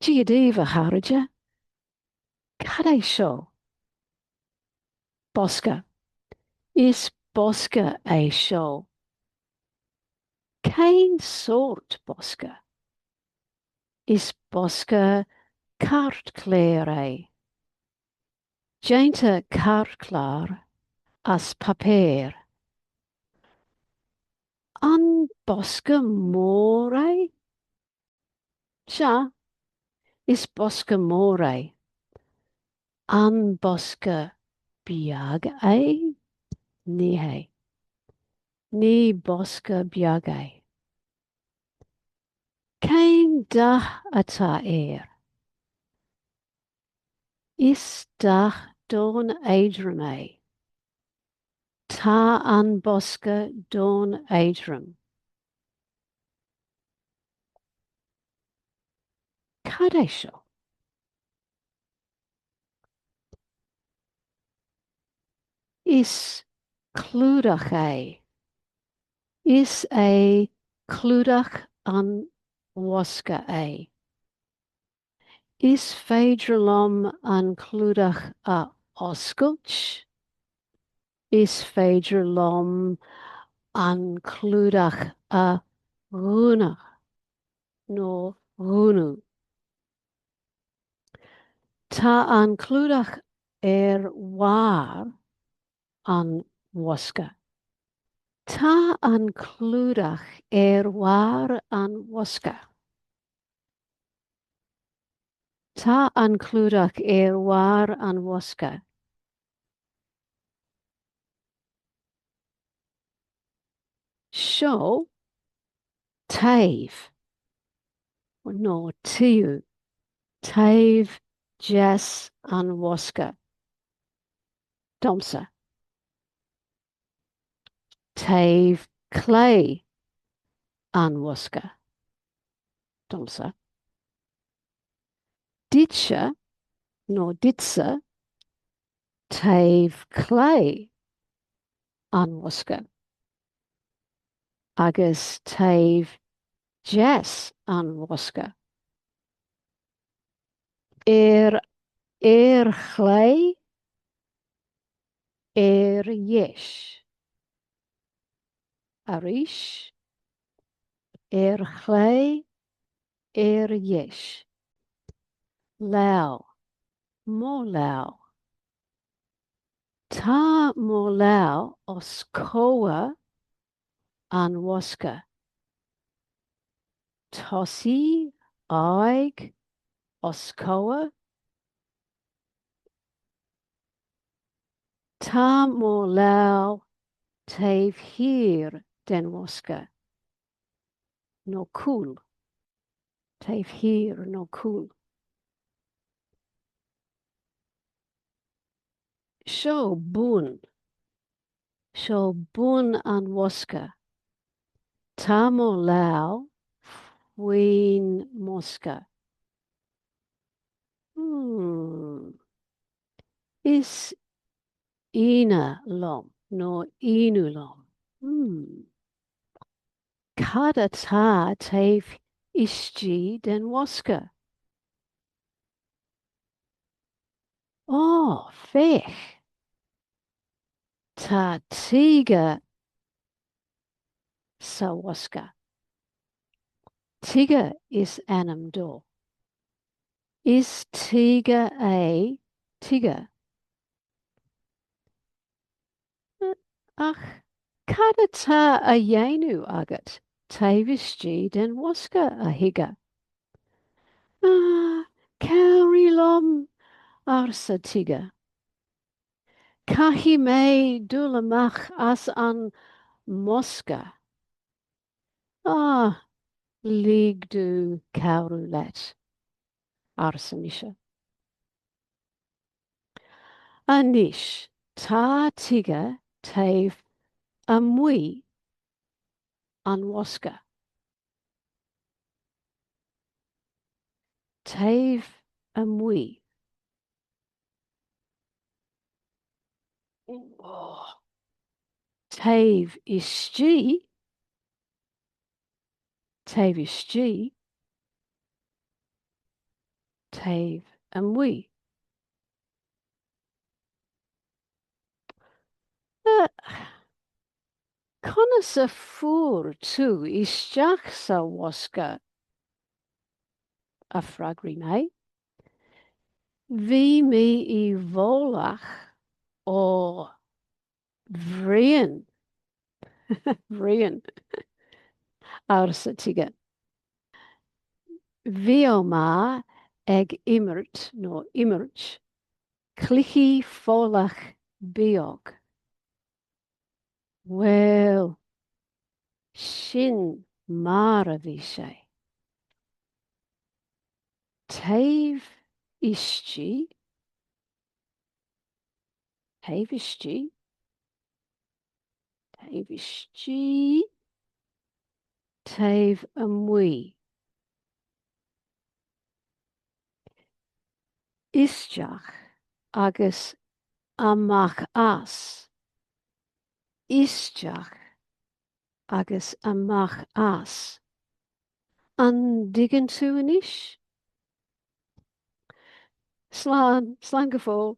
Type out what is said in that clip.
Dia daoibh, a chairde. Cad é seo? Bosca. Is bosca é seo. Cén sórt bosca? Is bosca cairtchláir é. Déantar cairtchlár as páipéar. An bosca mór é? Sea, is bosca mór é. An bosca beag é? Ní hea. Ní bosca beag é. Cén dath atá air? Is dath donn éadrom é. Tá an bosca donn éadrom. Cad é seo? Is clúdach é. Is é clúdach an bhosca é. Is féidir liom an clúdach a oscailt. Is féidir liom an clúdach a dhúnadh nó dhúnadh. Tá an clúdach ar bharr an bhosca. Tá an clúdach ar bharr an bhosca. Tá an clúdach ar bharr an bhosca. Seo taobh nó taobh, taobh deas an bhosca domsa. Taobh clé an bhosca domsa. Duitse nó duitse taobh clé an bhosca agus taobh deas an bhosca. Ar ar chlé, ar dheis. Arís, ar chlé, ar dheis. Lámh, mo lámh. Tá mo lámh os comhair an bhosca. Tosaigh, aghaidh, os comhair. Tá mo lámh taobh thiar den bhosca. Nó cúl. Taobh thiar nó cúl. Seo bun. Seo bun an bhosca. Tá mo lámh faoin mbosca. Hmm. Is ionadh liom nó ionadh liom. Hmm. Cad atá taobh istigh den bhosca? Ó, féach! Tá tíogar sa bhosca. Tíogar is ainm dó. Is tíogar é Tíogar. Ach cad atá á dhéanamh agat taobh istigh den bhosca, a Thíogair? Ah, cabhraigh liom, arsa Tíogar. Caithfidh mé dul amach as an mbosca. Ah, lig domh cabhrú leat, arsa mise. Anois tá Tíogar taobh amuigh an bhosca. Taobh amuigh. Taobh istigh. Taobh istigh. Taobh amuigh. Conas a fuair tú isteach sa bhosca? a freagraigh mé. Bhí mé i bhfolach ó Bhrian. Bhrian, arsa Tighe. Bhíomar ag imirt nó imirt cluichí folach beag. Bhuel, sin mar a bhí sé. Taobh istigh, taobh istigh, taobh istigh, taobh amuigh. Isteach agus amach as. Isteach agus amach as. An dtuigeann tú anois? Slán, slán go fóill.